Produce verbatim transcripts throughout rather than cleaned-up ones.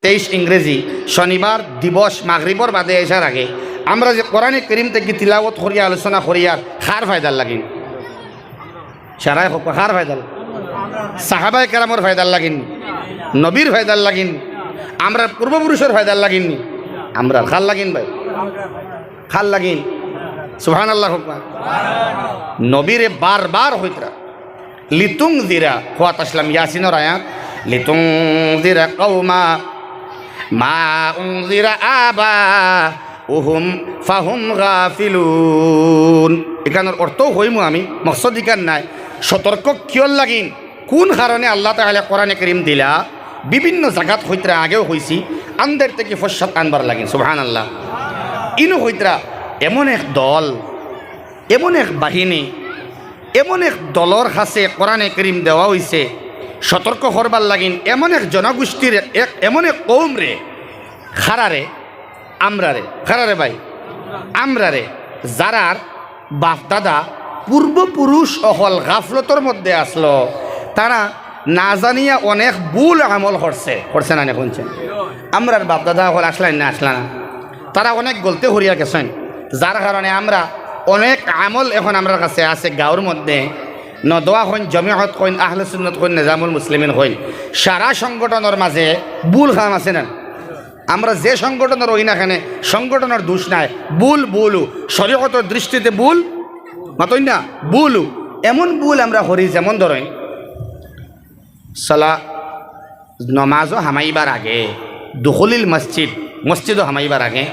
তেইশ ইংরেজি, শনিবার দিবস মাগরিবর বাদে এশার আগে আমরা যে কোরআনে করিম থাকি তিলাওয়াত করিয়া আলোচনা করিয়ার, কার ফায়দার লাগি? সারাই কউক্কা, কার ফায়দার? সাহাবায়ে কেরামর ফায়দার লাগি নি? নবীর ফায়দার লাগি নি? আমরার পূর্বপুরুষর ফায়দার লাগি নি? আমরার, কার লাগি ভাই? কার লাগি? সুবহানাল্লাহ কউক্কা। নবীয়ে বারবার কইতরা, লিতুংজিরা, কওয়াত আছলাম ইয়াসিনর আয়াত, লিতুংজিরা কওমা মা উনজিরা আবাউহুম ফাহুম গাফিলুন। ইখানর অর্থ কইমু আমি, মকসদ ইখান নায়। সতর্ক কিওর লাগি? কুন কারণে আল্লাহ তাআলায় কোরআনে করিম দিলা? বিভিন্ন জাগাত কইতরা, আগেও কইছি, আন্দাইর থাকি ফর্সাত আনবার লাগি। সুবহানাল্লাহ। ইনো কইতরা, এমন এক দল, এমন এক বাহিনী, এমন এক দলর কাছে কোরআনে করিম দেওয়া অইছে সতর্ক করবার লাগিন, এমন এক জনগোষ্ঠীর, এক, এমন এক কওমরে, কারারে, আমরারে, কারারে ভাই, আমরারে, যারার বাপ-দাদা, পূর্বপুরুষ অকল গাফলতর মধ্যে আছলো, তারা না জানিয়া অনেক ভুল আমল করছে, করছে না নি, কইনছে? আমরার বাপ-দাদা অকল আছলা নি না, আছলা না? তারা অনেক গলতি করিয়া গেছইন, যার কারণে আমরা অনেক আমল এখন আমরার কাছে আছে গাঁওর মধ্যে, নদওয়া কইন, জমিয়ত কইন, আহলে সুন্নত কইন, নিজামুল মুসলিমিন কইন, সারা সংগঠনর মাঝে ভুল কাম আছে না? আমরা যে সংগঠনর অই না কেনে, সংগঠনর দুষ নাই, ভুল ভুলউ, শরীয়তর দৃষ্টিতে ভুল, মাতইন না, ভুলউ। এমন ভুল আমরা করি, যেমন ধরইন, সালা নমাজো হামাইবার আগে, দুখুলিল মসজিদ, মসজিদো হামাইবার আগে,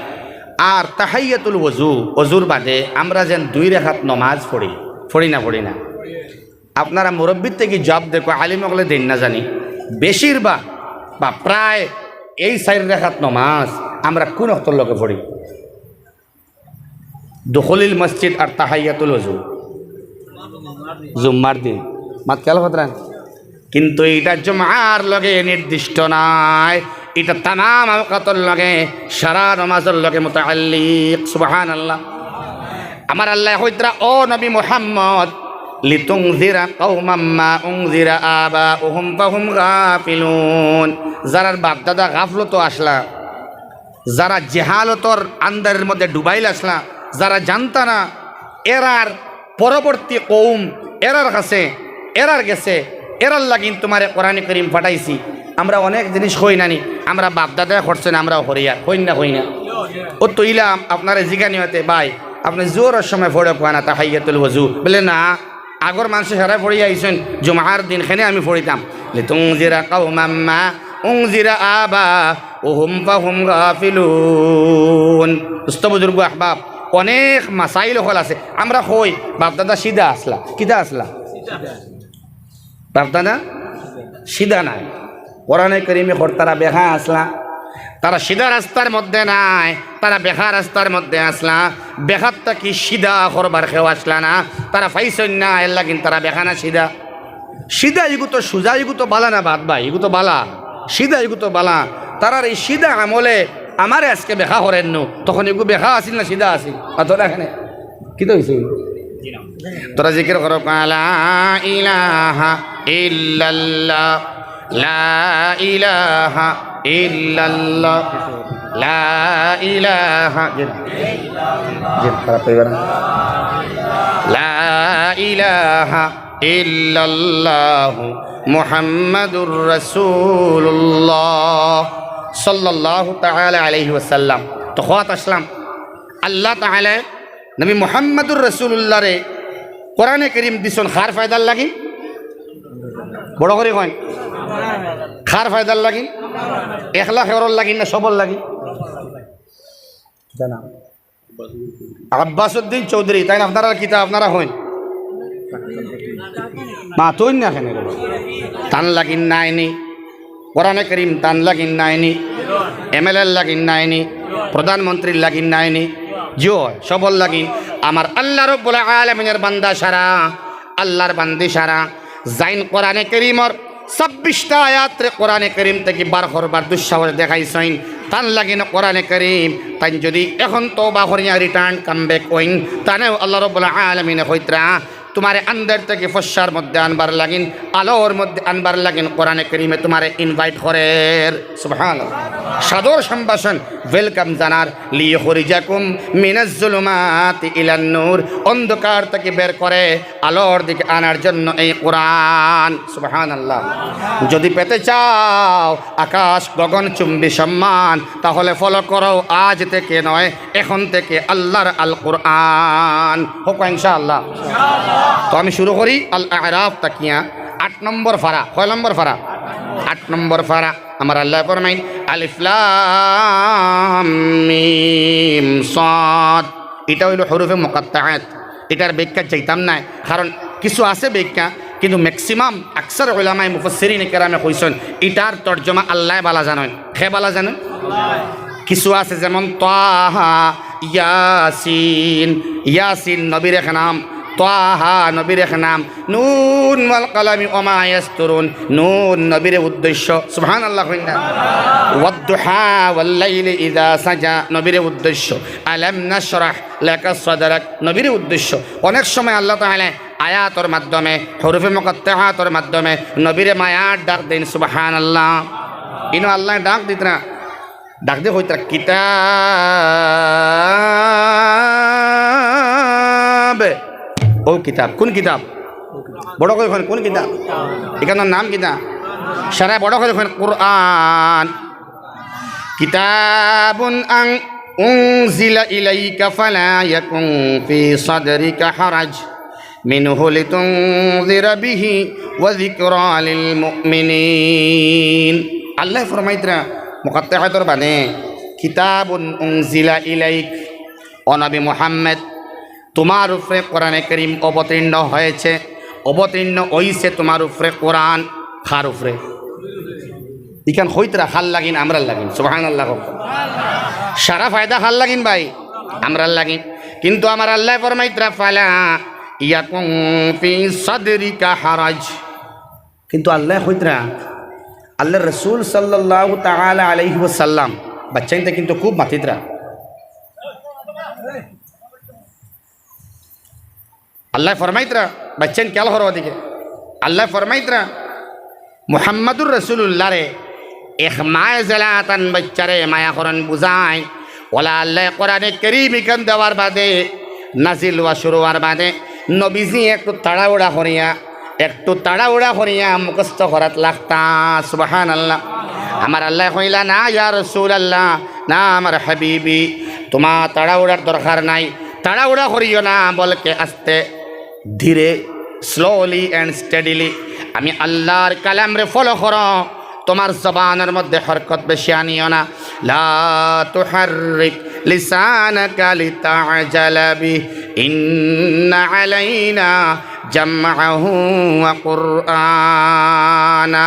আর তাহিয়াতুল ওযু, ওযুর বাদে আমরা যেন দুই রেখাত নমাজ পড়ি, পড়ি না, পড়ি না? আপনারা মুরব্বির থাকি জবাব দেখো, আলিম অকলে দেইন না জানি, বেশিরভাগ বা প্রায় এই চাইর রেখাত নমাজ আমরা কুন অক্তর লগে পড়ি? দুখুলিল মসজিদ আর তাহিয়াতুল ওযু। জুম্মার দিন। মাত খেয়াল কররা? কিন্তু ইটা জুমার লগে নির্দিষ্ট নায়, ইটা তামাম আওকাতর লগে, সারা নমাজর লগে মুতাআল্লিক। সুবহানাল্লাহ। আমার আল্লায় কইতরা, "ও নবী মুহাম্মদ, লিতুংজিরা কওমাম মা উংজিরা আবাউহুম ফাহুম গাফিলুন।" যারার বাপ-দাদা গাফলতো আছলা, যারা জেহালতর আন্দারের মধ্যে ডুবাইল আছলা, যারা জানতা না, এরার পরবর্তী কওম, এরার কাছে, এরার গেছে, এরার লাগিন তুমারে কোরআনে করিম পাঠাইছি। আমরা অনেক জিনিস কই না নি, আমরা বাপ-দাদায় করছইন, আমরাও করিয়ার, কইন না, কই না? অউ তো ইলা আপনারে জিগানি অইতে, "ভাই, আপনে জোহরর সময় পড়ে কইন না তাহিয়াতুল ওযু?" বলে, "না, আগর মানষে সারায় পড়িয়া আইছইন, জুমার দিন কেনে আমি পড়িতাম?" লিতুংজিরা কওমাম মা উংজিরা আবাউহুম ফাহুম গাফিলুন। দোস্ত বুজুর্গ আহবাব, অনেক মাসাইল অকল আছে। আমরা কই, বাপ-দাদা সিধা আছলা, কিতা আছলা? বাপ-দাদা সিধা নায়। কোরআনে করিমে কর তারা বেকা আছলা, তারা সিধা রাস্তার মধ্যে নায়, তারা বেকা রাস্তার মধ্যে আছলা। বেকার থাকি সিধা করবার কেউ আছলা না, তারা পাইছইন না, এর লাগিন তারা বেকা না সিধা। সিধা ইগু তো, সুজা ইগু তো বালা না বাদ ভাই, ইগু তো বালা। সিধা ইগু তো বালা। তারার এই সিধা আমলে আমারে আজকে বেকা করের নু, তখন ইগু বেকা আছিল না সিধা আছিল? আর তোরা এখানে কিতা অইছে? তোরা জিকির করো, লা ইলাহা ইল্লাল্লাহ, লা ইলাহা ইল্লাল্লাহ, লা ইলাহা, জি, জি, খারাপ অইবা না। লা ইলাহা ইল্লাল্লাহু মুহাম্মাদুর রাসূলুল্লাহ সাল্লাল্লাহু তাআলা আলাইহি ওয়াসাল্লাম। তো কওয়াত আছলাম, আল্লাহ তাআলায় নবী মুহাম্মাদুর রাসূলুল্লাহরে কোরআনে করিম দিছইন কার ফায়দার লাগি? বড় করি কইন, কার ফায়দার লাগি? একলা কেউরর লাগি না সবর লাগি? জানা। আব্বাস উদ্দিন চৌধুরী, তাইন আপনারার কিতা, আপনারা কইন। মাতইন না কেনে রে বাবা? তান লাগিন নায় নি? কোরআনে করিম তান লাগিন নায় নি? এমএলএর লাগিন নায় নি? প্রধানমন্ত্রীর লাগিন নায় নি? জি অয়, সবর লাগিন। আমার আল্লাহ রব্বুল আলামিনের বান্দা সারা, আল্লাহর বান্দি সারা, যাইন কোরআনে করিমর ছাব্বিশটা আয়াতরে কোরআনে করিম থাকি বার করবার দুঃসাহস দেখাইছইন, তান লাগিন কোরআনে করিম। তাইন যুদি এখন তওবা করিয়া return come back অইন, তানেও আল্লাহ রব্বুল আলামিনে কইতরা, তুমারে আন্দার থাকি ফর্সার মধ্যে আনবার লাগিন, আলোর মধ্যে আনবার লাগিন কোরআনে করিমে তুমারে invite করের। সুবহানাল্লাহ। সাদর সম্ভাষণ, welcome জানার, লিইখরিজাকুম মিনাজ জুলুমাতি ইলান নূর, অন্ধকার থাকি বের করে আলোর দিকে আনার জন্য এই কোরআন। সুবহানাল্লাহ। যদি পেতে চাও আকাশ গগন চুম্বী সম্মান, তাহলে follow করো আজ থেকে নয়, এখন থেকে আল্লাহর আল কোরআন। হোক ইনশাআল্লাহ। তো আমি শুরু করি আল আরাফ থাকিয়া, আট নম্বর পারা। কয় নম্বর পারা? আট নম্বর পারা। আমার আল্লায় ফরমাইন, আলিফ লাম মিম সাদ। ইটা অইলো হুরুফে মুকাত্তাআত। ইটার ব্যাখ্যা চাইতাম নায়, কারণ কিছু আছে ব্যাখ্যা, কিন্তু maximum, আকসার উলামায়ে মুফাসসিরিনে কেরামে কইছইন, ইটার তর্জমা আল্লায় ভালা জানইন। কে ভালা জানইন? কিছু আছে যেমন তাহা, ইয়াসিন, ইয়াসিন নবীর এক নাম, তাহা নবীর এক নাম, নুন ওয়াল কালামি ওয়া মা ইয়াসতুরুন, নুন নবীর উদ্দেশ্য, সুবহানাল্লাহ কইন না? ওয়াদ্দুহা ওয়াল লাইলি ইযা সাজা নবীর উদ্দেশ্য, আলাম নাশরাহ লাকা সাদরাক নবীর উদ্দেশ্য। অনেক সময় আল্লাহ তাআলা আয়াতর মাধ্যমে, হুরুফে মুকাত্তাআতর মাধ্যমে নবীরে মায়ার ডাক দেইন, সুবহানাল্লাহ। ইনো আল্লায় ডাক দিতরা, ডাক দিয়া কইতরা, কিতাব। ও কিতাব, কোন কিতাব? বড় করি কইন, কোন কিতাব? ইখানর নাম কিতা? সারায় বড় করি কইন, কোরআন। কিতাবুন আং-, উনজিলা ইলাইকা ফালা ইয়াকুন ফি সাদরিকা হারাজ মিনহু লিতুনজিরা বিহি ওয়া যিকরা লিল মুমিনিন। আল্লায় ফরমাইতরা মুকাত্তাআতর বাদে, কিতাবুন উনজিলা ইলাইক, ও নবী মুহাম্মদ, তুমার উপরে কোরআনে করিম অবতীর্ণ হয়েছে, অবতীর্ণ অইছে তুমার উপরে কোরআন। কার উপরে? ইখান কইতরা কার লাগিন? আমরার লাগিন। সুবহানাল্লাহ কউক্কা। সারা ফায়দা কার লাগিন ভাই? আমরার লাগিন। কিন্তু আমার আল্লায় ফরমাইতরা, ফালা ইয়াকুন ফি সাদরিকা হারাজ। কিন্তু আল্লায় কইতরা, আল্লার রাসূল সাল্লাল্লাহু তাআলা আলাইহি ওয়াসাল্লাম, বাচ্চাইন্তে কিন্তু খুব মাতিতরা। আল্লায় ফরমাইতরা, বাচ্চাইন খেয়াল করো ওদিকে, আল্লায় ফরমাইতরা, মুহাম্মাদুর রাসূলুল্লাহরে এক মায়ে যেলা তান বাচ্চারে মায়া করইন বুঝায়, অলা আল্লায় কোরআনে করিম ইখান দেওয়ার বাদে, নাজিল অওয়া শুরু অওয়ার বাদে, নবীজি একটু তাড়াহুড়া করিয়া, একটু তাড়াহুড়া করিয়া মুখস্থ করাত লাগতা। সুবহানাল্লাহ। আমার আল্লায় কইলা, না ইয়া রাসূলুল্লাহ, না আমার হাবিবি, তুমার তাড়াহুড়ার দরকার নাই, তাড়াহুড়া করিও না, বলকে আস্তে ধীরে, slowly and steadily আমি আল্লাহর কালামরে follow করো। তুমার জবানর মধ্যে হরকত বেশি আনিও না। লা তুহাররিক লিসানাকা লিতা'জালা বিহি, ইন্না আলাইনা জামআহু ওয়া কুরআনা।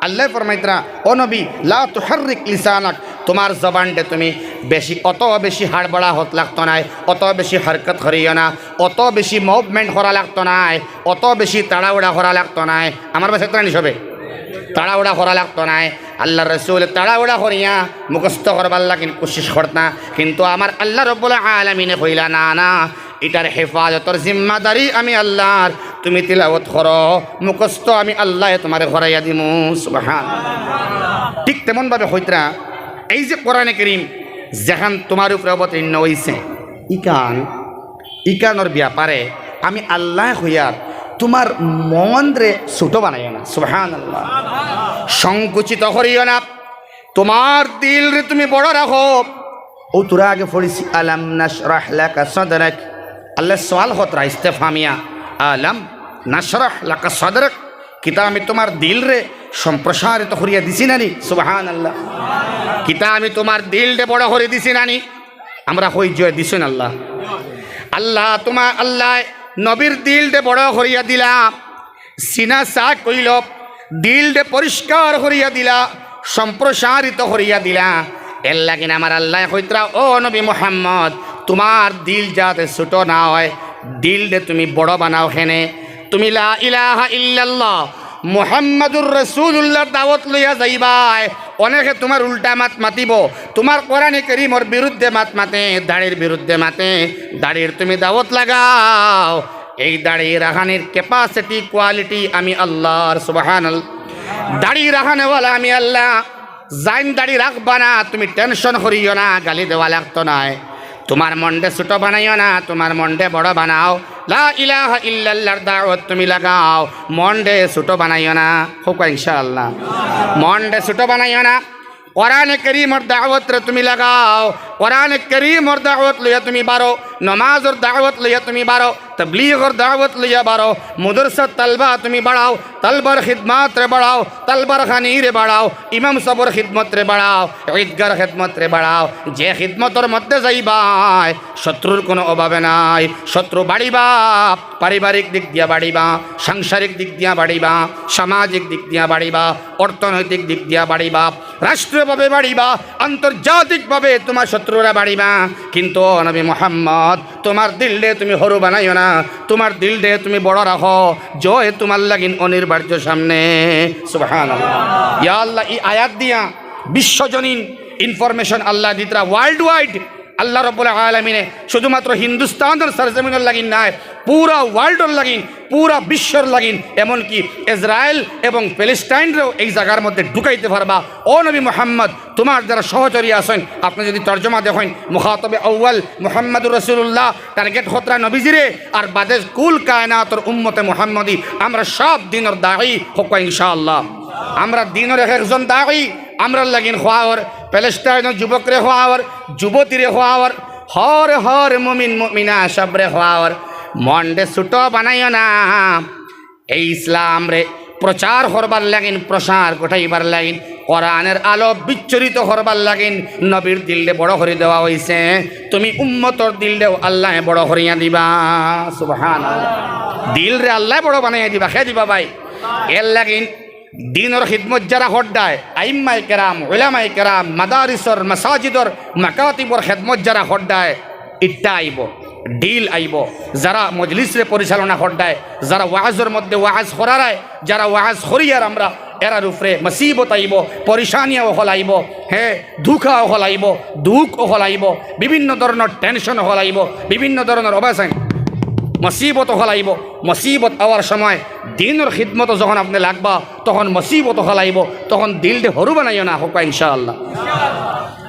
আল্লায় ফরমাইতরা, ও নবী, লা তুহাররিক লিসানাক, তুমার জবানরে তুমি বেশি, অত বেশি হাড়বাড়া হত লাগতো নায়, অত বেশি হরকত করিও না, অত বেশি movement করা লাগতো নায়, অত বেশি তাড়াহুড়া করা লাগতো নায়। আমার বাচ্চাইন্তরা নি সবে? তাড়াহুড়া করা লাগতো নায়। আল্লার রাসূল তাড়াহুড়া করিয়া মুখস্থ করবার লাগিন কোশিশ করতা, কিন্তু আমার আল্লাহ রাব্বুল আলামিনে কইলা, না, না, ইটার হেফাজতর জিম্মাদারি আমি আল্লাহর, তুমি তিলাওয়াত করো, মুখস্থ আমি আল্লায় তুমারে করাইয়া দিমু। সুবহান। ঠিক তেমন ভাবে কইতরা, এই যে কোরআনে করিম যেখান তুমার উপরে অবতীর্ণ অইছে, ইখান, ইখানর ব্যাপারে আমি আল্লায় কইয়ার, তুমার মনরে ছোট বানাইও না। সুবহানাল্লাহ। সংকুচিত করিও না। তুমার দিলরে তুমি বড় রাখো। অউ থুড়া আগে পড়ছি, আলাম নাশরাহ লাকা সাদরাক। আল্লায় সওয়াল করতরা ইস্তেফহামিয়া, আলাম নাশরাহ লাকা সাদরাক, কিতা আমি তুমার দিলরে সম্প্রসারিত করিয়া দিছি না নি? সুবহানাল্লাহ। কিতা আমি তুমার দিলরে বড় করি দিছি না নি? আমরা কই, জি অয় দিছইন আল্লাহ। আল্লাহ তুমার, আল্লায় নবীর দিলরে বড় করিয়া দিলা, সিনা সাক অইলো, দিলরে পরিষ্কার করিয়া দিলা, সম্প্রসারিত করিয়া দিলা। এরলাগিন আমার আল্লায় কইতরা, ও নবী মুহাম্মদ, তুমার দিল যাতে ছোট না অয়, দিলরে তুমি বড় বানাও। কেনে? তুমি লা ইলাহা ইল্লাল্লাহ মুহাম্মাদুর রাসূলুল্লাহর দাওয়াত লইয়া যাইবায়, অনেকে তুমার উল্টা মাত মাতিবো, তুমার কোরআনে করিমর বিরুদ্ধে মাত মাতে, দাড়ির বিরুদ্ধে মাতে, দাড়ির তুমি দাওয়াত লাগাও। এই দাড়ি রাখানির capacity, quality আমি আল্লাহর, সুবহানাল্লাহ। দাড়ি রাখানেওয়ালা আমি আল্লাহ। যাইন দাড়ি রাখবা না, তুমি tension করিও না, গালি দেওয়া লাগতো নায়। তুমার মনরে ছোট বানাইও না, তুমার মনরে বড় বানাও। লা ইলাহা ইল্লাল্লাহর দাওয়াত তুমি লাগাও, মনরে ছোট বানাইও না। কউক্কা ইনশাআল্লাহ। মনরে ছোট বানাইও না। কোরআনে করিমর দাওয়াতরে তুমি লাগাও, কোরআনে করিমর দাওয়াত লইয়া তুমি বাড়ো, নমাজর দাওয়াত লইয়া তুমি বাড়ো, তবলিগর দাওয়াত লইয়া বাড়ো, মাদ্রাসার তালবা তুমি বাড়াও, তালবার খিদমতরে বাড়াও, তালবার খানিরে বাড়াও, ইমাম সাবর খিদমতরে বাড়াও, ঈদগার খিদমতরে বাড়াও। যে খিদমতর মধ্যে যাইবায়, শত্রুর কোনো অভাবে নাই। শত্রু বাড়িবা, পারিবারিক দিক দিয়া বাড়িবা, সাংসারিক দিক দিয়া বাড়িবা, সামাজিক দিক দিয়া বাড়িবা, অর্থনৈতিক দিক দিয়া বাড়িবা, রাষ্ট্রীয়ভাবে বাড়িবা, আন্তর্জাতিকভাবে তুমার শত্রুরা বাড়িবা। কিন্তু ও নবী মুহাম্মদ, তুমার দিলরে তুমি হুরু বানাইও না, তুমার দিলরে তুমি বড় রাখো, জয় তুমার লাগিন অনিবার্য সামনে। সুবহানাল্লাহ। ইয়া আল্লাহ, ই আয়াত দিয়া বিশ্বজনীন information আল্লাহ দিতরা, world wide। আল্লাহ রব্বুল আলামিনে শুধুমাত্র হিন্দুস্তানর সরজমিনর লাগিন নায়, পুরা worldর লাগিন, পুরা বিশ্বর লাগিন, এমনকি ইসরায়েল এবং প্যালেস্টাইনরেও এই জাগার মধ্যে ঢুকাইতে পারবা। ও নবী মুহাম্মদ, তুমার যারা সহচরী আছইন, আপনে যুদি তর্জমা দেখইন, মুখাতবে আউয়াল মুহাম্মাদুর রাসূলুল্লাহ, target হতরা নবীজিরে, আর বাদে কুল কায়নাতর উম্মতে মুহাম্মদী, আমরা সব দিনর দায়ী, কউক্কা ইনশাআল্লাহ। আমরা দিনর এক একজন দায়ী, আমরার লাগিন খোয়াওর, প্যালেস্টাইনর যুবকরে খোয়াওর, যুবতীরে খোয়াওর, হর হর মুমিন মুমিনা সবরে খোয়াওর। মনরে ছোট বানাইও না। এই ইসলামরে প্রচার করবার লাগিন, প্রসার ঘটাইবার লাগিন, কোরআনের আলো বিচ্ছুরিত করবার লাগিন নবীর দিলরে বড় করি দেওয়া অইছে। তুমি উম্মতর দিলরেও আল্লায় বড় করিয়া দিবা। সুবহানাল্লাহ। দিলরে আল্লায় বড় বানাইয়া দিবা। কে দিবা ভাই? এর লাগিন দিনর খিদমত যারা কররায়, আইম্মায়ে কেরাম, উলামায়ে কেরাম, মাদারিসর, মাসাজিদর, মাকাতিবর খিদমত যারা কররায়, ইটা আইবো, ডিল আইবো। যারা মজলিসরে পরিচালনা কররায়, যারা ওয়াজর মধ্যে ওয়াজ করারায়, যারা ওয়াজ করিয়ার আমরা এরার উপরে মুসিবত আইবো, পরিশানি অকল আইবো, হে, ধুকা অকল আইবো, দুখ অকল আইবো, বিভিন্ন ধরনর tension অকল আইবো, বিভিন্ন ধরনর অবস্থা, মুসিবত অকল আইবো। মুসিবত আওয়ার সময় দিনর খিদমতো যখন আপনে লাগবা, তখন মুসিবত অকল আইবো, তখন দিলরে হুরু বানাইও না, কউক্কা ইনশাআল্লাহ।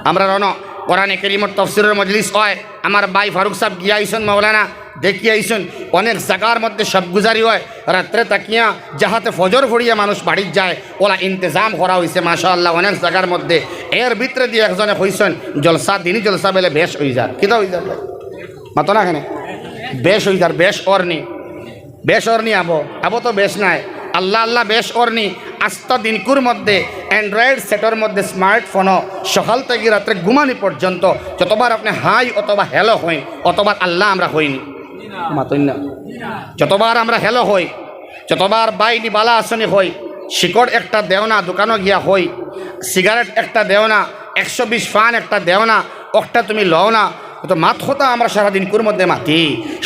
আমরা রন কোরআনে করিমর তফসিরর মজলিস অয়, আমার ভাই ফারুক সাব গিয়া আইছইন, মাওলানা দেখি আইছইন, অনেক জাগার মধ্যে সব গুজারি অয়, রাত্রে থাকিয়া যাহাতে ফজর পড়িয়া মানুষ বাড়িত যায়, অলা ইন্তেজাম করা অইছে মাশাআল্লাহ অনেক জাগার মধ্যে। এর ভিতরে দি একজনে কইছইন, জলসা, দিনি জলসা বেলে বেশ অইযার। কিতা অইযার? মাতো না কেনে? বেশ অইযার, বেশ অরনি। বেশ অরনি আবো, আবো তো বেশ নায়। আল্লাহ আল্লাহ বেশ অরনি। আস্তা দিনকুর মধ্যে Android সেটর মধ্যে smartphone-ও সকাল থাকি রাত্রে ঘুমানি পর্যন্ত যতবার আপনে হাই অথবা হ্যালো কইন, অতবার আল্লাহ আমরা কইনি। মাতইন না। যতবার আমরা হ্যালো কই, যতবার ভাইনি বালা আছনি কই, সিগারেট একটা দেও না, দোকানো গিয়া কই, সিগারেট একটা দেও না, একশো বিশ পান একটা দেও না, অকটা তুমি লও না, তো মাত কথা আমরা সারা দিনকুর মধ্যে মাতি,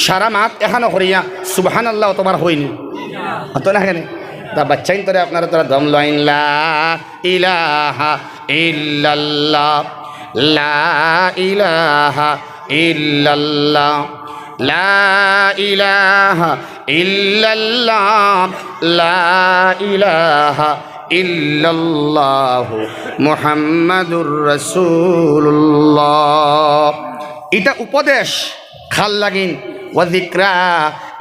সারা মাত এখানো করিয়া সুবহানাল্লাহ অতবার কইনি। অত না কেনে? তা বাচ্চাইন্তরে আপনারা তারা দম লইন, লা ইলাহা ইল্লাল্লাহ, লা ইলাহা ইল্লাল্লাহ, লা ইলাহা ইল্লাল্লাহ, লা ইলাহা ইল্লাল্লাহু মুহাম্মাদুর রাসূলুল্লাহ। ইটা উপদেশ কার লাগিন? ওয়া যিকরা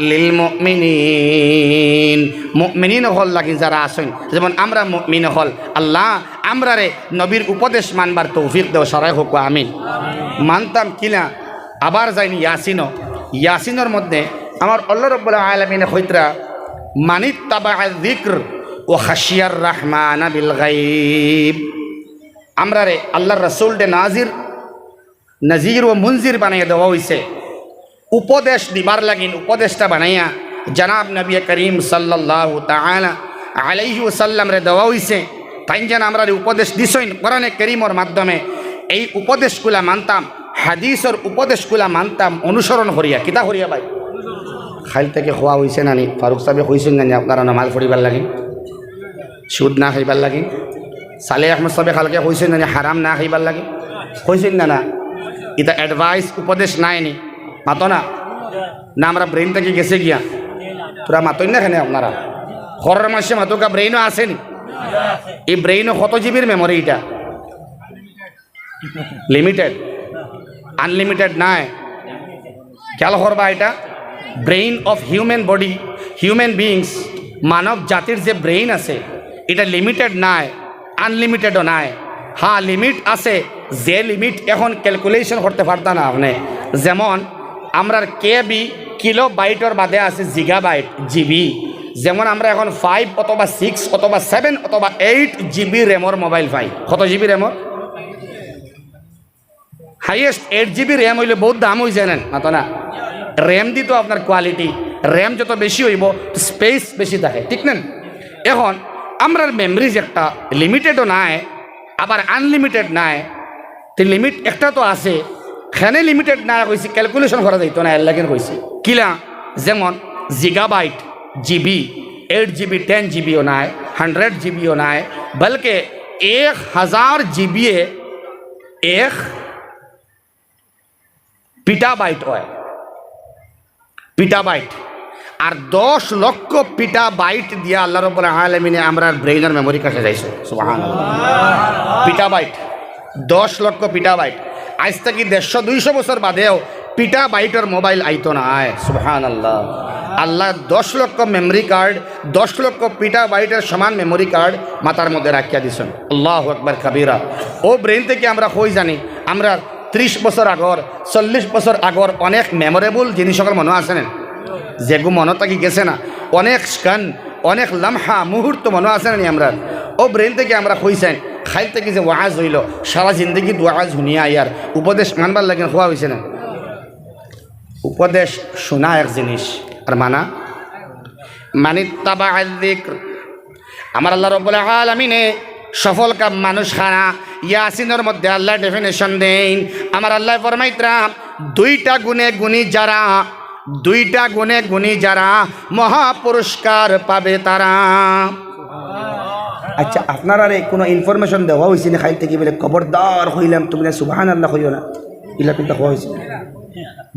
লিল মুমিনিন, মুমিনিন অকল লাগিন যারা আছইন, যেমন আমরা মুমিন অকল। আল্লাহ আমরারে নবীর উপদেশ মানবার তৌফিক দেও, সারাই কউক্কা আমিন। মানতাম কিলা? আবার যাইন ইয়াসিনো। ইয়াসিনর মধ্যে আমার আল্লাহ রাব্বুল আলামিনে কইতরা, মানিত্তাবাআ যিকর ওয়া খাশিয়ার রাহমানা বিল গাইব। আমরারে আল্লাহর রাসূলরে নাজির, নাজির ও মুনজির বানাইয়া দেওয়া অইছে। উপদেশ দিবার লাগিন উপদেষ্টা বানাইয়া জনাব নবী করিম সাল্লাল্লাহু তাআলা আলাইহি ওয়াসাল্লামরে দেওয়া অইছে। তাইন যেন আমরারে উপদেশ দিছইন কোরআনে করিমর মাধ্যমে, এই উপদেশগুলা মানতাম, হাদিসর উপদেশগুলা মানতাম, অনুসরণ করিয়া। কিতা করিয়া ভাই? কাইল থাকি কওয়া অইছে না নি? ফারুক সাবে কইছইন না নি আপনারা নমাজ পড়িবার লাগি, সুদ না খাইবার লাগি? সালেহ আহমদ সাবে কালকে কইছইন না নি হারাম না খাইবার লাগি? কইছইন না না? ইতা advice, উপদেশ নায় নি? মাতো না। না, আমরার ব্রেইন থাকি গেছে গিয়া? তোরা মাতইন না কেনে আপনারা? ঘরর মানষে মাতউক্কা, ব্রেইনও আছে নি? ই ব্রেইনও কত জিবির মেমোরি ইটা? লিমিটেড, আনলিমিটেড নায়। খেয়াল করবা, ইটা brain of human body, human beings, মানব জাতির যে ব্রেইন আছে, ইটা লিমিটেড নায়, আনলিমিটেডও নায়। হ্যাঁ, লিমিট আছে, যে লিমিট এখন ক্যালকুলেশন করতে পারতা না আপনে। যেমন আমরার কেবি, কিলো বাইটর বাদে আছে জিগাবাইট, জিবি। যেমন আমরা এখন ফাইভ অথবা সিক্স অথবা সেভেন অথবা এইট জিবি র্যামর মোবাইল পাই। কত জিবি র্যামর? হাইয়েস্ট এইট জিবি র্যাম অইলে বউত দাম অইযায় না, মাতো না? র্যাম দি তো আপনার কোয়ালিটি, র্যাম যত বেশি অইবো, স্পেস বেশি থাকে, ঠিক না? এখন আমরার মেমরিজ একটা লিমিটেডও নায়, আবার আনলিমিটেড নায়। তে লিমিট একটা তো আছে, কেনে লিমিটেড নায় কইছি, ক্যালকুলেশন করা যাইতো না, এর লাগিন কইছি। কিলা? যেমন জিগাবাইট, জিবি, এইট জিবি, টেন জিবিও নায়, হান্ড্রেড জিবিও নায়, বলকে এক হাজার জিবিয়ে এক পিটাবাইট অয়, পিটাবাইট। আর দশ লক্ষ পিটাবাইট দিয়া আল্লাহ রাব্বুল আলামিনে আমরার ব্রেইনর মেমোরি কাছে যাইছে। সুবহানাল্লাহ। পিটাবাইট, দশ লক্ষ পিটাবাইট। আইজ থাকি দেড়শো দুইশো বছর বাদেও পিটাবাইটর মোবাইল আইতো নায়। সুবহানাল্লাহ। আল্লায় দশ লক্ষ মেমোরি কার্ড, দশ লক্ষ পিটাবাইটর সমান মেমোরি কার্ড মাথার মধ্যে রাখিয়া দিছইন। আল্লাহু আকবার কাবীরা। অউ ব্রেইন থাকি আমরা কই জানি, আমরা ত্রিশ বছর আগর, চল্লিশ বছর আগর অনেক মেমোরেবল জিনিস অকল মনো আছে না? যেগু মনো থাকি গেছে না, অনেক স্ক্যান, অনেক লামহা, মুহূর্ত মনো আছে না নি আমরার? অউ ব্রেইন থাকি আমরা কইছইন, কাইল থাকি যে ওয়াজ অইলো, সারা জিন্দেগিত ওয়াজ হুনিয়া আইয়ার, উপদেশ মানবার লাগিন কওয়া অইছে না? উপদেশ হুনা এক জিনিস, আর মানা, মানিত্তাবাআয যিকর। আমার আল্লাহ রাব্বুল আলামিনে সফল কাম মানুষ কারা, ইয়াসিনর মধ্যে আল্লায় ডেফিনেশন দেইন। আমার আল্লায় ফরমাইতরা, দুইটা গুণে গুণী যারা, দুইটা গুণে গুণী যারা, মহা পুরস্কার পাবে তারা। আচ্ছা, আপনারারে কুনু ইনফরমেশন দেওয়া অইছে নি কাইল থাকি বলে, খবরদার কইলাম তুমি না সুবহানাল্লাহ কইও না, ইলা কুনতা কওয়া অইছে?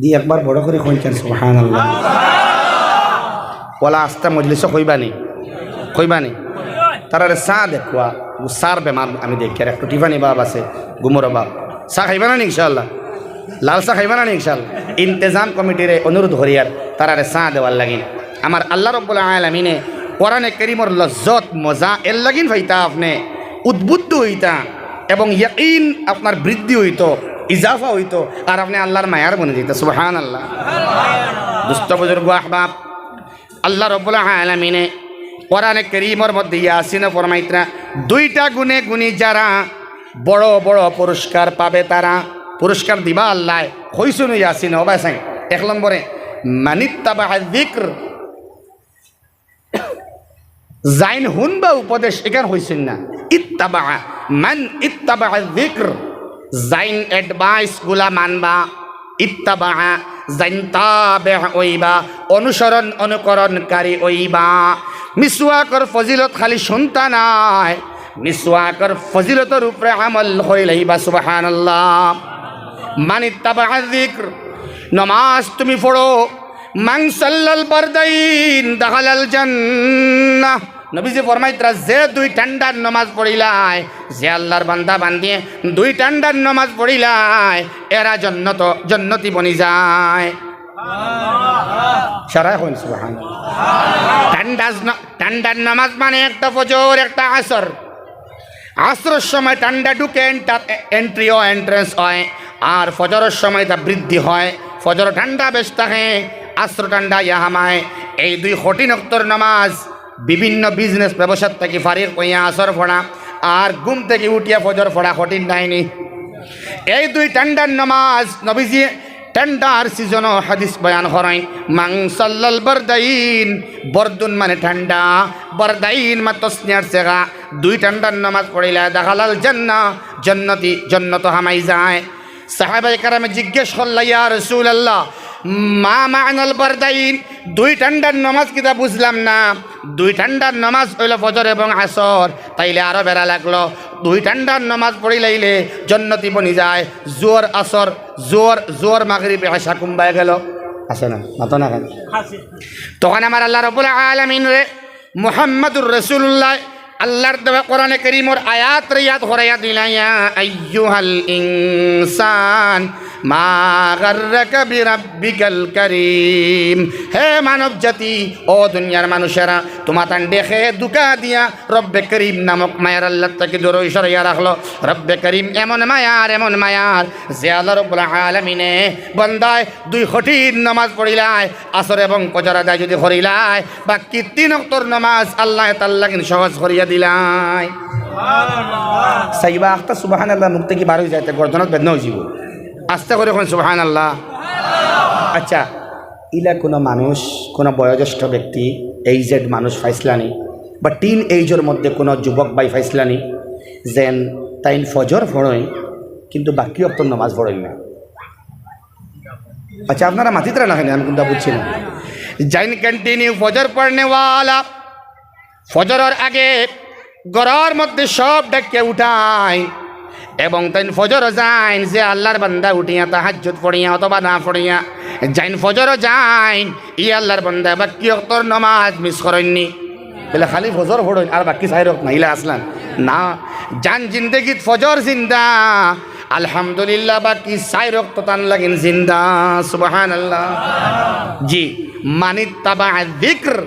দি একবার বড় করি কইন চাইন, সুবহানাল্লাহ। ওলা আস্তা মজলিসো কইবা নি? কইবা নি? তারারে চা দেখবা, ও চার বেমার আমি দেখিয়ার, একটু টিফানি ভাব আছে, গুমরা ভাব। চা খাইবা না নি ইনশাআল্লাহ? লাল চা খাইবা না নি ইনশাআল্লাহ? ইন্তেজাম কমিটিরে অনুরোধ করিয়ার তারারে চা দেওয়ার লাগিন। আমার আল্লাহ রাব্বুল আলামিনে কোরআনে করিমর লজ্জত মজা এর লাগিন পাইতা আপনে, উদ্বুদ্ধ অইতা এবং ইয়াকিন আপনার বৃদ্ধি অইতো, ইজাফা অইতো, আর আপনে আল্লাহর মায়ার বনি যাইতা। সুবহানাল্লাহ। দোস্ত বুজুর্গ আহবাব, আল্লাহ রাব্বুল আলামিনে কোরআনে করিমর মধ্যে ইয়াসিনো ফরমাইতরা, দুইটা গুণে গুণী যারা, বড় বড় পুরস্কার পাবে তারা। পুরস্কার দিবা আল্লায়। কইছইন ইয়াসিনো, ও ভাই সাইন, এক নম্বরে, মানিত্তাবাআয যিকর, যাইন হুনবা উপদেশ, ইখান কইছইন না। ইত্তাবাআ, মান ইত্তাবাআয যিকর, যাইন অ্যাডভাইস গুলা মানবা। ইত্তাবাআ, যাইন তাবে অইবা, অনুসরণ অনুকরণকারী অইবা। মিসওয়াকর ফজিলত খালি হুনতা নায়, মিসওয়াকর ফজিলতর উপরে আমল করিলাইবা। সুবহানাল্লাহ। মানিত্তাবাআয যিকর, নমাজ তুমি পড়ো, মান সাল্লাল বারদাইন দাখালাল জান্নাহ। নবীজি ফরমাইতরা, যে দুই ঠান্ডার নমাজ পড়িলায়, যে আল্লাহর বান্দা বান্দিয়ে দুই ঠান্ডার নমাজ পড়িলায়, এরা জন্নত, জন্নতি বনি যায়। সারায় কইন সুবহানাল্লাহ। ঠান্ডা ন-, ঠান্ডার নমাজ মানে একটা ফজর, একটা আসর। আসরর সময় ঠান্ডা ঢুকে, এন্টার-, এ-, এন্ট্রি অয়, এন্ট্রেন্স অয়, আর ফজরর সময় তা বৃদ্ধি অয়। ফজর ঠান্ডা বেশ থাকে, আসর ঠান্ডা ইয়া হামায়। এই দুই কঠিন অক্তর নামাজ, বিভিন্ন বিজনেস ব্যবসার থাকি ফারিগ অইয়া আসর পড়া আর ঘুম থাকি উঠিয়া ফজর পড়া কঠিন নায়নি? এই দুই ঠান্ডার নামাজ নবীজি ঠান্ডার সিজনও হাদিস বয়ান করইন, মান সাল্লাল বারদাইন, বারদুন মানে ঠান্ডা, বারদাইন মানে তসনিয়ার সেগা, দুই ঠান্ডার নামাজ পড়িলা, দাখালাল জান্নাহ, জন্নতি, জন্নত হামাই যায়। সাহাবায়ে কেরামে জিজ্ঞেস করলা, ইয়া রাসূলুল্লাহ, মা মা'নাল বারদাইন, দুই ঠান্ডার নামাজ কিতা বুঝলাম না। দুই ঠান্ডার নামাজ অইলো ফজর এবং আসর, তাইলে আরো বেড়া লাগলো। দুই ঠান্ডার নামাজ পড়িলাইলে জন্নতি বনি যায়। জোহর, আসর, জোহর, জোহর, মাগরিব, এশা কুম্বায় গেল। আছে না, মাতো না কেনে? তখন আমার আল্লাহ রাব্বুল আলামিনরে মুহাম্মাদুর রাসূলুল্লাহ আল্লাহর দেওয়া কোরআনে করিমর আয়াতরে ইয়াদ করাইয়া দিলা, ইয়া আইয়ুহাল ইনসান মা গাররাকা বিরাব্বিকাল কারীম। হে মানব জাতি, ও দুনিয়ার মানুষেরা, তুমাতান দেখে ধুকা দিয়া রব্বে করিম নামক মায়ার আল্লাহ থাকি দূরে সরাইয়া রাখলো। রব্বে করিম এমন মায়ার, এমন মায়ার, যে আল্লাহ রাব্বুল আলামিনে বন্দায় দুই কঠিন নামাজ পড়িলায়, আসর এবং ফজর আদায় যদি করিলায়, বাকি তিন ওয়াক্তর নামাজ আল্লাহ তাআলা লাগিন সহজ করিয়া দিলায়। চাইবা আখতা সুবহানাল্লাহ মুখ থাকি বার অই যাইতে গর্দনত বেদনা অই যিবো। আস্তে করি কইন সুবহানাল্লাহ। আচ্ছা, ইলা কুনু মানুষ, কুনু বয়োজ্যেষ্ঠ ব্যক্তি, এজেড মানুষ পাইছলানি, বা টিন এজর মধ্যে কুনু যুবক ভাই পাইছলানি, যেন তাইন ফজর পড়ইন, কিন্তু বাকি ওয়াক্তর নামাজ পড়ইন না? আচ্ছা, আপনারা মাতিতরা না কেনে, আমি কুনটা বুঝছি না। যাইন কন্টিনিউ ফজর পড়নেওয়ালা, ফজরর আগে ঘরর মধ্যে সব ডাকিয়া উঠাইন, এবং তাইন ফজরো যাইন, যে আল্লাহর বান্দা উঠিয়া তাহাজ্জুদ পড়িয়া অথবা না পড়িয়া যাইন ফজরো যাইন, ই আল্লাহর বান্দা বাকি ওয়াক্তর নামাজ মিস করইননি। বলে খালি ফজর পড়ইন আর বাকি চাইর ওয়াক্ত নাইলা আসলান না। যান জিন্দেগিত ফজর জিন্দা, আলহামদুলিল্লাহ, বাকি চাইর ওয়াক্ত তান লাগিন জিন্দা। সুবহানাল্লাহ। জি, মানিত্তাবা যিকর,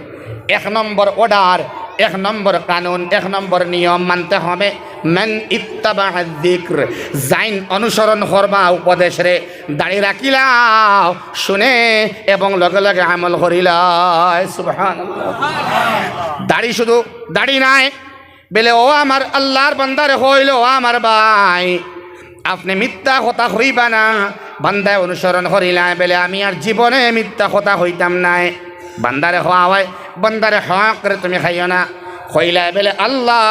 এক নম্বর অর্ডার, এক নম্বর কানুন, এক নম্বর নিয়ম মানতে হবে। মান ইত্তাবা যিকর, যাইন অনুসরণ করবা উপদেশরে, দাড়ি রাখিলাও, শুনে এবং লগে লগে আমল করিলায়। সুবহানাল্লাহ। দাড়ি শুধু দাড়ি নায়, বেলে ও আমার আল্লাহর বান্দারে কইলো, ও আমার ভাই, আপনে মিথ্যা কথা কইবা না। বান্দায় অনুসরণ করিলায়, বেলে আমি আর জীবনে মিথ্যা কথা কইতাম নায়। বান্দারে খাওয়ায়, বান্দারে হকরে তুমি খাইও না। কইলায় বেলে, আল্লাহ,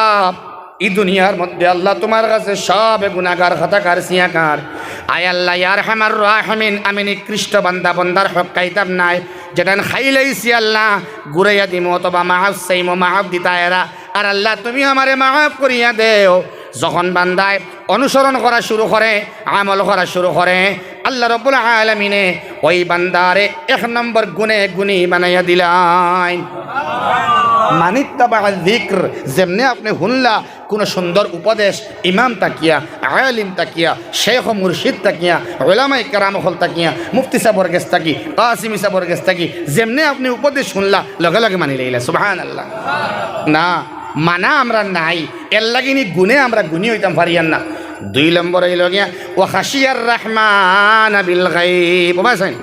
ই দুনিয়ার মধ্যে আল্লাহ তুমার কাছে সব গুনাহগার, খাতাকার, সিয়াকার। আয় আল্লাহ, ইয়া আরহামার রাহিমিন, আমি নিকৃষ্ট বান্দা, বান্দার হক খাইতাম নায়। যেটান খাইলাইছি আল্লাহ, ঘুরাইয়া দিমু অথবা মাফ চাইমু, মাফ দিতা এরা। আর আল্লাহ, তুমি আমারে মাফ করিয়া দেও। যখন বান্দায় অনুসরণ করা শুরু করে, আমল করা শুরু করে, আল্লাহ রাব্বুল আলামিনে ওই বান্দারে এক নম্বর গুণে গুণী বানাইয়া দিলাইন। মানিত্তাবা যিকর, যেমনে আপনে হুনলা কুনু সুন্দর উপদেশ, ইমাম থাকিয়া, আলিম থাকিয়া, শেখ ও মুর্শিদ থাকিয়া, উলামায়ে কেরাম অকল থাকিয়া, মুফতি সাবর গেছ থাকি, কাসিমি সাবর গেছ থাকি, যেমনে আপনে উপদেশ হুনলা, লগে লগে মানিলাইলা। সুবহানাল্লাহ। না, মানা আমরার নাই, এরলাগি নি গুণে আমরা গুণী অইতাম পারিয়ার না। দুই নম্বর অইলো গিয়া, ওয়া খাশিয়ার রাহমানা বিল গাইব। ও ভাই সাইন,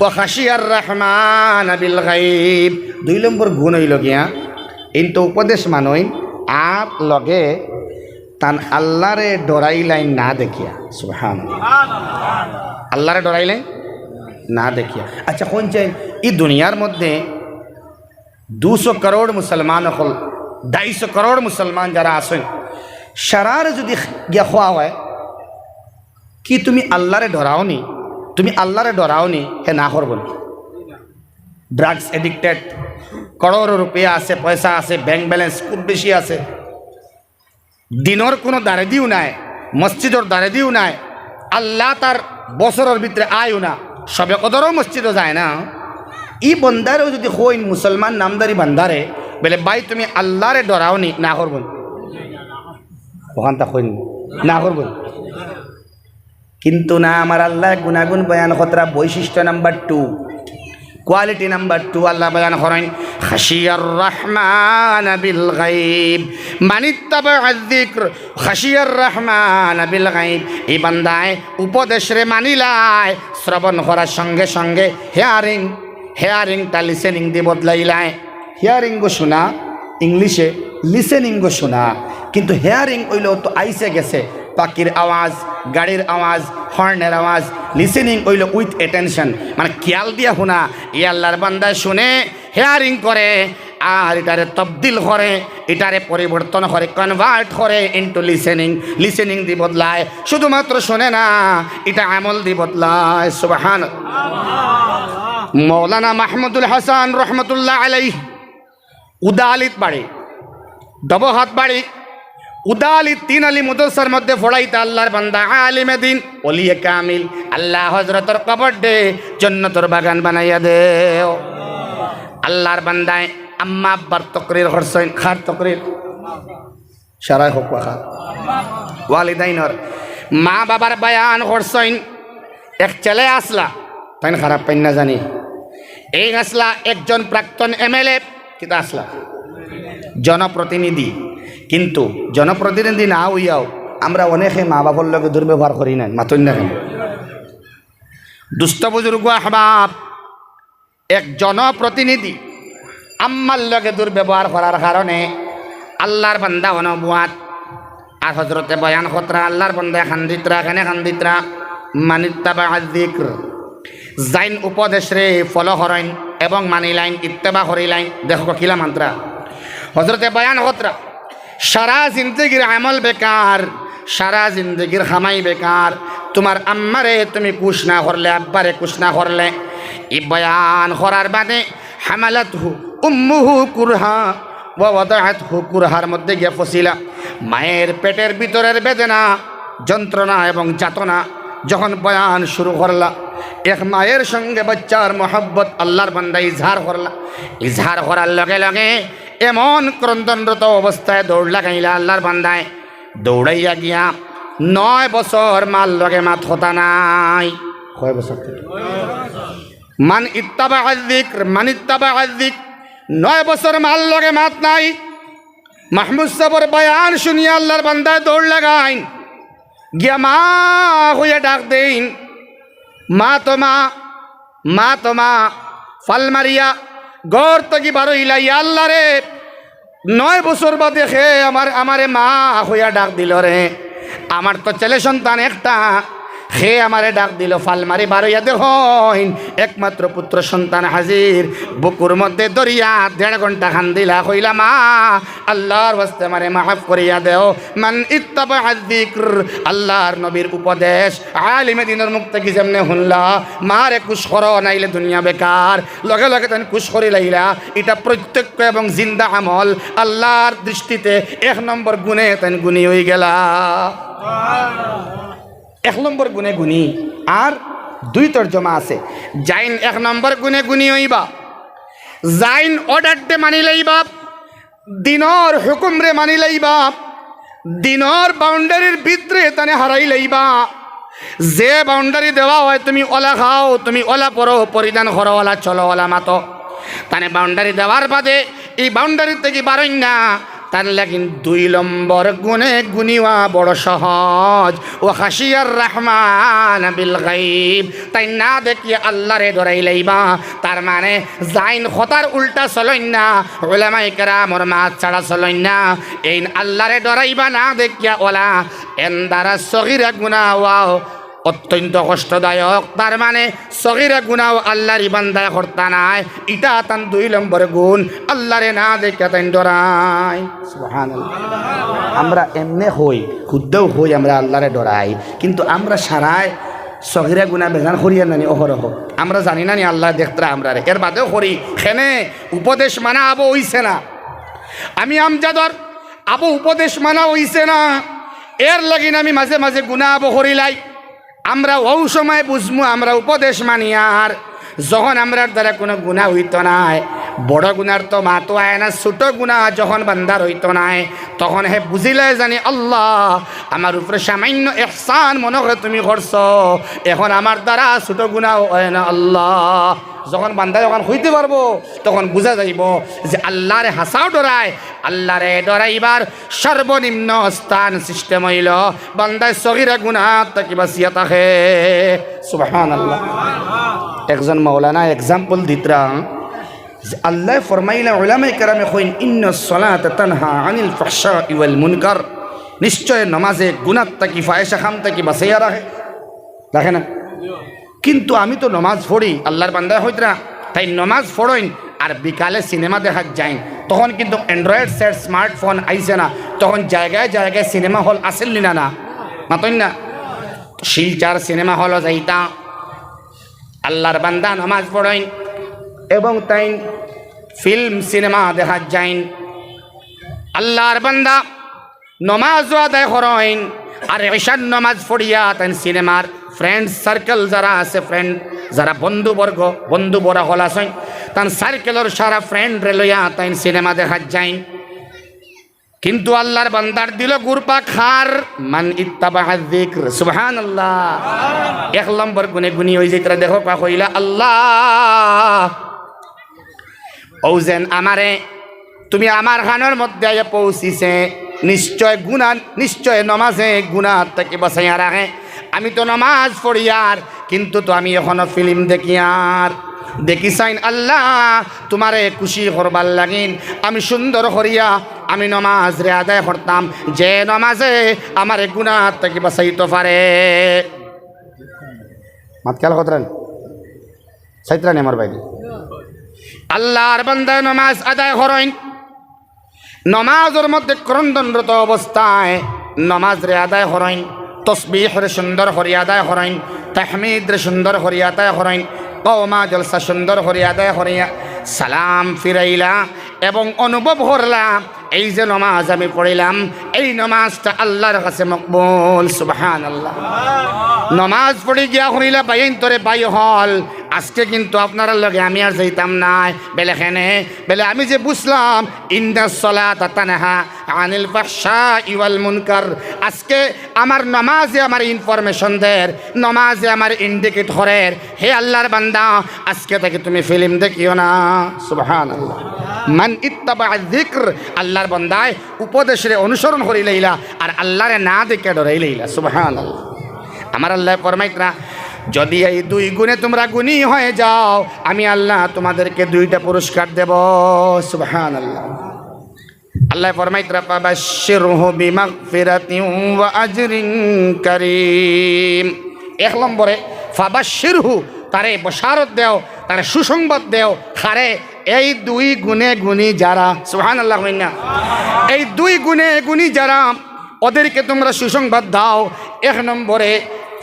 ওয়া খাশিয়ার রাহমানা বিল গাইব। দুই নম্বর গুণ অইলো গিয়া, ইন তো উপদেশ মানইন, আর লগে তান আল্লাহরে ডরাইলাইন না দেখিয়া। সুবহানাল্লাহ। আল্লাহরে ডরাইলাইন না দেখিয়া। আচ্ছা, কইন চাইন, ই দুনিয়ার মধ্যে দুশো করোড় মুসলমান অকল, ঢাইশো করোড় মুসলমান যারা আছইন, সারারে যদি গিয়া কওয়া অয়, কি তুমি আল্লাহরে ডরাও নি? তুমি আল্লাহরে ডরাও নি? হে না করবো নি। ড্রাগস এডিক্টেড, করোড়ো রুপিয়া আছে, পয়সা আছে, ব্যাংক ব্যালেন্স খুব বেশি আছে, দিনর কুনু দারেদিও নাই, মসজিদর দারেদিও নাই, আল্লাহ তার বছরর ভিতরে আয়ও না, শবে কদরও মসজিদো যায় না। ই বন্দারেও যদি কইন, মুসলমান নামধারী বান্দারে, বেলে, ভাই, তুমি আল্লাহরে ডরাও নি? না করবো নি। অখানতা কইন, না করবো নি। কিন্তু না, আমার আল্লায় গুণাগুণ বয়ান করতরা, বৈশিষ্ট্য number two, quality number two আল্লায় বয়ান করইন, খাশিয়ার রাহমানা বিল গাইব, মানিত্তাবাআয যিকর, খাশিয়ার রাহমানা বিল গাইব। ই বান্দায় উপদেশরে মানিলায়, শ্রবণ করার সঙ্গে সঙ্গে হিয়ারিং, হিয়ারিংটা লিসেনিং দি বদলাইলায়। হিয়ারিংগো শুনা, ইংলিশে লিসেনিংগো শুনা, কিন্তু হিয়ারিং অইলো তো আইছে গেছে, পাখির আওয়াজ, গাড়ির আওয়াজ, হর্নের আওয়াজ। লিসেনিং অইলো উইথ অ্যাটেনশন, মানে খিয়াল দিয়া শুনা। ই আল্লাহর বান্দায় শুনে, হিয়ারিং করে, আর ইটারে তবদিল করে, ইটারে পরিবর্তন করে, কনভার্ট করে ইনটু লিসেনিং। লিসেনিং দি বদলায়, শুধুমাত্র শুনে না, ইটা আমল দি বদলায়। সুবহান। মৌলানা মাহমুদুল হাসান রহমতুল্লাহ আলাইহ উদালিত বাড়ি, ডবহাত বাড়ি, উদালি তিন আলি মুদরসার মধ্যে পড়াইতা আল্লাহর বান্দা আলিমে দিন, ওলিয়ে কামিল। আল্লাহ হজরতর কবর দে জন্নতর বাগান বানাইয়া দেও। আল্লাহর বান্দায় আম্মা আব্বার তকরির করছইন, কার তকরির? সারাই হক ওয়াখা। ওয়ালিদাইনর, মা বাবার বয়ান করছইন। এক ছেলে আসলা, তাইন খারাপ পাইন না জানি। এই আসলা একজন প্রাক্তন এমএলএ, কিতা আসলা? জনপ্রতিনিধি। কিন্তু জনপ্রতিনিধি না অইয়াও আমরা অনেকে মা বাবার লগে দুর্ব্যবহার করি না, মাতইন না কেনে? দুস্ত বুজুর্গ আহবাব, এক জনপ্রতিনিধি আম্মার লগে দুর্ব্যবহার করার কারণে আল্লাহর বান্দা অনবুয়াত আর হজরতে বয়ান খতরা, আল্লাহর বান্দা কান্দিতরা, কেনে কান্দিতরা? মানিত্তাবা যিকর, যাইন উপদেশরে ফলো করইন এবং মানিলাইন, ইত্তেবা করিলাইন। দেখো কিলা মাতরা, হজরতে বয়ান খতরা, সারা জিন্দেগির আমল বেকার, সারা জিন্দেগির কামাই বেকার। তুমার আম্মারে তুমি খুশ না করলে, আব্বারে খুশ না করলে, ই বয়ান করার বাদে হামালাতহু উম্মুহু কুরহা ওয়া ওয়াদাআতহু কুরহার মধ্যে গিয়া ফসিলা। মায়ের পেটের ভিতরের বেদনা, যন্ত্রণা এবং যাতনা যখন বয়ান শুরু করলা, এক মায়ের সঙ্গে বাচ্চার মহব্বত আল্লাহর বান্দা ইজহার করলা। ইজহার করার লগে লগে এমন ক্রন্দনরত অবস্থায় দৌড় লাগাইলা আল্লাহর বান্দায়, দৌড়াইয়া গিয়া নয় বছর মার লগে মাত কথা নাই। কয় বছর থেকে? মান ইত্তাবা যিকর, মান ইত্তাবা যিকর। নয় বছর মার লগে মাত নাই। মাহমুদ সাবর বয়ান শুনিয়া আল্লাহর বান্দায় দৌড় লাগাইন, গিয়া মা কইয়া ডাক দেইন, মা তো মা, মা তো মা। ফাল মারিয়া ঘর থাকি বারইলা, ইয়া আল্লাহ রে, নয় বছর বাদে কে আমার, আমারে মা কইয়া ডাক দিল রে। আমার তো ছেলে সন্তান একটা, কে আমারে ডাক দিল। ফাল মারি বারইয়া দেখইন একমাত্র পুত্র সন্তান হাজির। বুকুর মধ্যে ধরিয়া দেড় ঘন্টা কান্দিলা, কইলা, মা, আল্লাহর ওয়াস্তে আমারে মাফ করিয়া দেও। মান ইত্তাবা যিকর, আল্লাহর নবীর উপদেশ, আলিমে দিনর মুখ থাকি যেমনে হুনলা, মারে খুশ করো, নাইলে দুনিয়া বেকার। লগে লগে তাইন খুশ করিলাইলা। ইটা প্রত্যক্ষ এবং জিন্দা আমল। আল্লাহর দৃষ্টিতে এক নম্বর গুণে তাইন গুণী অইগেলা। এক নম্বর গুণে গুণী। আর দুই তর্জমা আছে, যাইন এক নম্বর গুণে গুণী অইবা, যাইন অর্ডাররে মানিলাইবা, দিনর হুকুমরে মানিলাইবা, দিনর বাউন্ডারির ভিতরে তানে হারাইলাইবা। যে বাউন্ডারি দেওয়া অয়, তুমি অলা খাও, তুমি অলা পড়ো, পরিধান করো, অলা চলো, অলা মাতো, তানে বাউন্ডারি দেওয়ার বাদে ই বাউন্ডারি থাকি বারইন না, তার লাগিন দুই নম্বর গুণে গুণী অওয়া বড় সহজ। ওয়া খাশিয়ার রহমান বিল গাইব, তাইন না দেখিয়া আল্লাহরে ডরাইলাইবা। তার মানে যাইন কথার উল্টা চলইন না, উলামায়ে কেরামর মাত ছাড়া চলইন না। এইন আল্লাহরে ডরাইবা না দেখিয়া অলা, এন দ্বারা সগিরা গুনা অওয়াও অত্যন্ত কষ্টদায়ক। তার মানে সগিরা গুনাও আল্লাহর ই বান্দায় করতা নায়, ইটা তান দুই নম্বর গুণ। আল্লাহরে না দেখিয়া তাইন ডরাইন। সুবহানাল্লাহ। আমরা এমনে কই, হুদ্দাও কই আমরা আল্লাহরে ডরাই, কিন্তু আমরা সারায় সগিরা গুনা বেজান করিয়ার নানি অহরহ। আমরা জানি না নি আল্লায় দেখতরা আমরারে, এর বাদেও করি। কেনে? উপদেশ মানা আবো অইছে না। আমি আমজাদর আবো উপদেশ মানা অইছে না, এর লাগিন আমি মাঝে মাঝে গুনা আবো করিলাই। আমরা অউ সময় বুঝমু আমরা উপদেশ মানিয়ার, যখন আমরার দ্বারা কুনু গুনা অইতো নায়। বড় গুনার তো মাতো আয় না, ছুটো গুনা যখন বান্দার অইতো নায়, তখন হে বুঝিলায় জানি, আল্লাহ, আমার উপরে সামান্য এহসান মনো করে তুমি করছো, এখন আমার দ্বারা ছুটো গুনাও অয় না আল্লাহ। যখন বান্দা যখন কইতে পারবো, তখন বুঝা যাইবো যে আল্লাহরে হাছাও ডরায়। আল্লাহরে ডরাইবার সর্বনিম্ন স্থান সিস্টেম অইলো বান্দায় সগিরা গুনা থাকি বাচিয়া থাকে। সুবহানাল্লাহ। একজন মাওলানা এক্সাম্পল দিতরা যে আল্লায় ফরমাইলা, উলামায়ে কেরামে কইন, "ইন্নাস সালাতা তানহা আনিল ফাহশাই ওয়াল মুনকার।" নিশ্চয় নমাজে গুনাহ থাকি, ফাহেশা কাম থাকি বাচাইয়া রাখে, রাখে না? কিন্তু আমি তো নমাজ পড়ি, আল্লাহর বান্দায় কইতরা, তাইন নমাজ পড়ইন আর বিকালে সিনেমা দেখাত যাইন। তখন কিন্তু Android সেট, স্মার্টফোন আইছে না, তখন জাগায় জাগায় সিনেমা হল আছিল নি না? না, মাতইন না? শিলচর সিনেমা হলো যাইতা, আল্লাহর বান্দা নমাজ পড়ইন এবং তাইন ফিল্ম সিনেমা দেখাত যাইন। আল্লাহর বান্দা নমাজও আদায় করইন, আর ইশার নমাজ পড়িয়া তাইন সিনেমার ফ্রেন্ড সার্কেল যারা আছে, ফ্রেন্ড যারা, বন্ধুবর্গ, বন্ধু বড় হল আছইন, তান সার্কেলর সারা ফ্রেন্ডরে লইয়া তাইন সিনেমা দেখাত যাইন। কিন্তু আল্লাহর বান্দার দিলো ঘুরপাক খার, মান ইত্তাবাআ যিকর। সুবহানাল্লাহ। এক নম্বর গুণে গুণী অইযাইতরা। দেখো, কা কইলা, আল্লাহ, অউ যেন আমারে তুমি আমার কানর মধ্যে আইয়া পৌঁছিছে, নিশ্চয় গুনা, নিশ্চয় নমাজে গুনা থাকি বাঁচাইয়া রাখে। আমি তো নমাজ পড়িয়ার, কিন্তু তো আমি এখনো ফিল্ম দেখিয়ার। দেখি চাইন আল্লাহ, তুমারে খুশি করবার লাগিন আমি সুন্দর করিয়া আমি নমাজরে আদায় করতাম, যে নমাজে আমারে গুনা থাকি বাঁচাইতো পারে। মাত খেয়াল করতরা নি? চাইতরা নি আমার বাইরে? আল্লাহর বান্দায় নমাজ আদায় করইন, নমাজর মধ্যে ক্রন্দনরত অবস্থায় নমাজরে আদায় করইন, তসবিহরে সুন্দর করি আদায় করইন, তাহমিদরে সুন্দর করি আদায় করইন, কওমা জলসা সুন্দর করি আদায় করিয়া সালাম ফিরাইলা এবং অনুভব করলা, এই যে নমাজ আমি পড়িলাম, এই নমাজটা আল্লাহর কাছে মকবুল। সুবহানাল্লাহ। নমাজ পড়ি গিয়া কইলা, ভাইয়াইন্তরে ভাই অকল, আজকে কিন্তু আপনারার লগে আমি আর যাইতাম নায়। বেলে কেনে? বেলে আমি যে বুঝলাম, ইন্নাস সালাতা তানহা আনিল ফাহশাই ওয়াল মুনকার। আজকে আমার নমাজে আমার ইনফরমেশন দের, নমাজে আমার ইন্ডিকেট করের, হে আল্লাহর বান্দা, আজকে থাকি তুমি ফিল্ম দেখিও না। সুবহানাল্লাহ। মান ইত্তাবাআ যিকর, আল্লাহর বান্দায় উপদেশরে অনুসরণ করিলাইলা, আর আল্লাহরে না দেখিয়া ডরাইলাইলা। সুবহানাল্লাহ। আমার আল্লায় ফরমাইতরা, যদি এই দুই গুণে তুমরা গুণী হয়ে যাও, আমি আল্লাহ তোমাদেরকে দুইটা পুরস্কার দেব। সুবহানাল্লাহ। আল্লায় ফরমাইতরা, ফাবাশশিরহু বিমাগফিরাতিন ওয়া আজরিন কারীম। এক নম্বরে, ফাবাশশিরহু, তারে বশারত দেও, তারে সুসংবাদ দেও। কারে? এই দুই গুণে গুণী যারা, সুবহানাল্লাহ কইন না? এই দুই গুণে গুণী যারা, ওদেরকে তুমরা সুসংবাদ দাও। এক নম্বরে,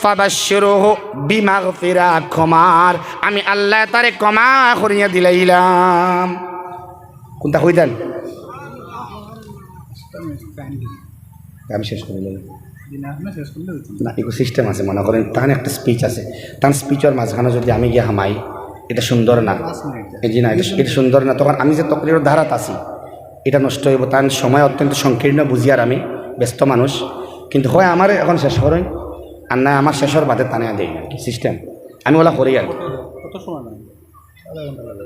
ফাবাশশিরহু বিমাগফিরা, ক্ষমার, আমি আল্লায় তারে ক্ষমা করিয়া দিলাইলাম। কুনটা কইতাম? আমি শেষ করিলাইলাম। না, এগু সিস্টেম আছে, মনে করেন, তান একটা স্পিচ আছে, তান স্পিচর মাঝখানো যদি আমি গিয়া হামাই, এটা সুন্দর না। এ জি না, এটা, এটা সুন্দর না। তখন আমি যে তকরিরর ধারাত আছি, এটা নষ্ট অইবো। তান সময় অত্যন্ত সংকীর্ণ, বুঝিয়ার আমি ব্যস্ত মানুষ, কিন্তু হয় আমারে এখন শেষ করইন, আর নায় আমার শেষর বাদে তানে দেইন আর কি, সিস্টেম। আমি ওলা করি আর কি। কত সময় লাগে? আধা ঘন্টা লাগে।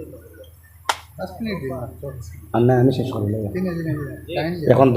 পাঁচ মিনিট দিন মাত্র। আর নায় আমি শেষ করিলাইলাম। দিনে দিনে দিনে। টাইম দিন। এখন